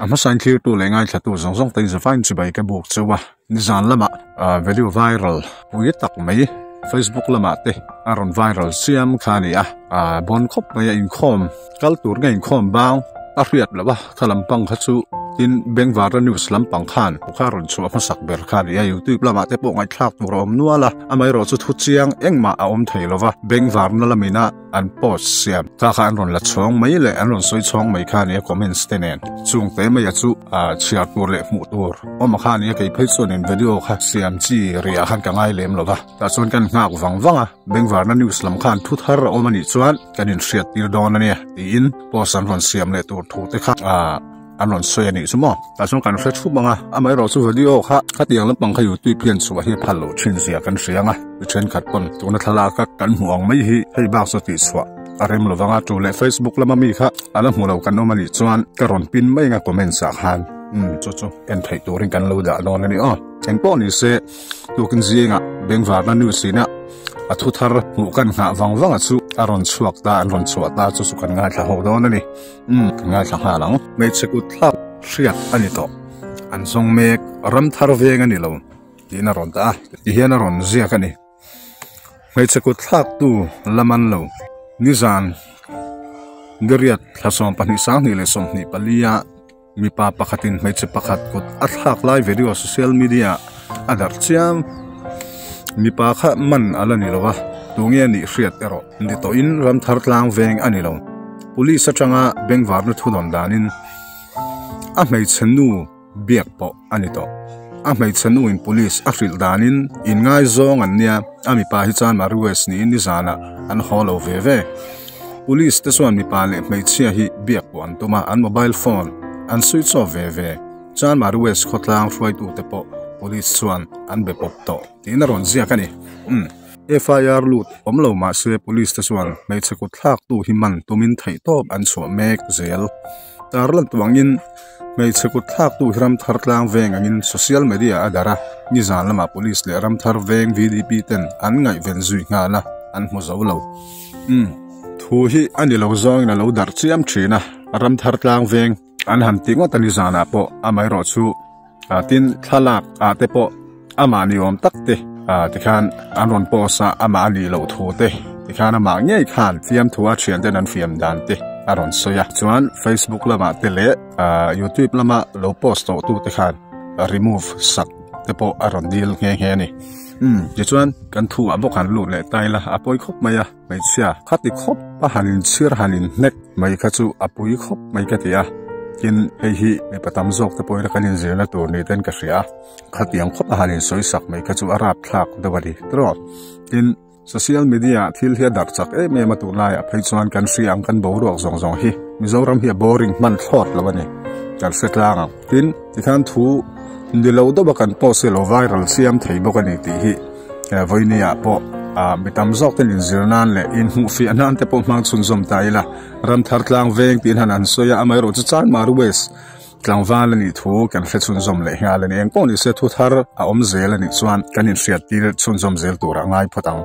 A hmasain thlirtu leh ngaithlatu zawng zawng te in zavain chibai ka buk cheu a, nizan lamah video viral pui tak mai Facebook lamah te a rawn viral chiam kha a ni a, bawn khawp mai a inkhawm kal tur nge inkhawm bang a hriat loh a, kha lampang kha chu tin Bengvara news lampang khan kha rawn chhuah hmasak ber kha a ni a, youtube lamah te pawh ngaihthlak tur a awm nual a, amaherawh chu thu chiang engmah a awm thei lo va, Bengvarna lamina. An post siam kha kha an rawn la chhawng mai leh an rawn sawi chhawng mai kha a nia comments te nen chung te mai a chu ah chhiar tur leh hmuh tur awm a kha a nia kei phei chuan in video kha siam chi riah khan ka ngai lem lo va tah chuan kan nghak vang vang a Bengvarna news lam khan thu thar a awm a nih chuan kan inhriat tir dawn a nia tiin post an rawn siam leh tur thu te kha ah an rawn sawi a nih chu maw tah chuan kan hre thup ang a amaherawh chu video kha khatiang lampang kha youtube hian chhuah hi a phal loh thin zia kan hria ang a mi thenkhat pawn tuna thlalak a kan hmuh ang mai hi hei bak chu tih chhuah a rem lo vang a tu leh facebook lama mi kha a la hmu lo kan awm a nih chuan ka rawn pin mai ang a comments ah khan umm chu chu en theih turin kan lo dah dawn a ni aw engpawh ni se tukin zingah bengvarna news ina a thu thar hmuh kan nghah vang vang a chu a rawn chhuak ta an rawn chhuah ta chu chu kan ngaithla ho dawn a ni. Umm ka ngaithla nghal ang. Hmeichhe kut thlak hriat a ni tawh. An zawng mek ram thar veng a ni lo tiin a rawn dah a, tihian a rawn ziak a ni. Hmeichhe kut thlak tu la man lo nizan diriat thla 22 24 a mipa pakhatin hmeichhe pakhat kut a thlak lai video social media a darh chiam. Mipa kha man a la ni lo a, tunge a nih hriat erawh ni tawhin ram thar tlang veng a ni lo. Police atanga bengvarna thu dawn danin a hmeichhe nu biak pawh a ni tawh. A hmeichhe nu in police a hrilh danin inngaizawng an nia, a mipa hi chuan Mariwes niin nizanah an haw lo ve ve. Police te chuan mipa leh hmeichhia hi biak pawh an tum a, an mobile phone an switch off ve ve. Chuan Mariwes khawtlang hruaitute pawh police chuan an be pawp tawh tiin a rawn ziak a ni. Umm. FIR lut awm lo mah se police te chuan hmeichhe kut thlak tu hi man tumin theih tawp an chhuah mek zel. Tarlan tuangin hmeichhe kut thlak tu hi Ramthar tlang veng angin social media a darh a, nizan lamah police leh Ramthar veng VDP ten an ngaihven zui nghal a, an hmu zo lo. Umm. Thu hi a ni lo zawngin a lo darh chiam thin a, Ramthar tlang veng an han ti ngawt a nizanah pawh amaherawh chu Ah tin thlalak ah te pawh amah ni awm tak te ah tikhan an rawn post a amah a nih loh thu te tikhan amah ngei khan fiamthu a thian ten an fiam dan te a rawn sawi a chuan facebook lamah te leh ah youtube lama lo post tawh tu te khan remove sak te pawh a rawn dil nghe nghe a ni umm tichuan kan thu ah bawk han lut leh ta ila a pawi khawp mai a hmeichhia khati khawp a han inchhir han inhnek mai kha chu a pui khawp mai ka ti a tin hei hi mipa tam zawk te pawhin kan inzirna tur ni ten ka hria a khatiang khawp a han insawi sak mai kha chu a rapthlak deuh a ni tawh tin social media ah thil hi a darh chak em em a tunlaiah phei chuan kan hria ang kan boruak zawng zawng hi Mizoram hi a boring hman thlawt lo a ni kan hre tlang ang tin tikhan thu ni lo deuh a kan post hi a lo viral siam thei bawk a ni tih hi. Vawinia pawh mi tam zawk ten inzir nan leh inhmuhfiah nan te pawh hmang chhunzawm ta ila, Ramthar tlang veng tiin han an sawi a, amaherawh chu Chanmar West tlangval a nih thu kan hre chhunzawm leh nghal a ni. Engpawh ni se thu thar a awm zel a nih chuan kan inhriat tir chhunzawm zel turah ngai phawt ang.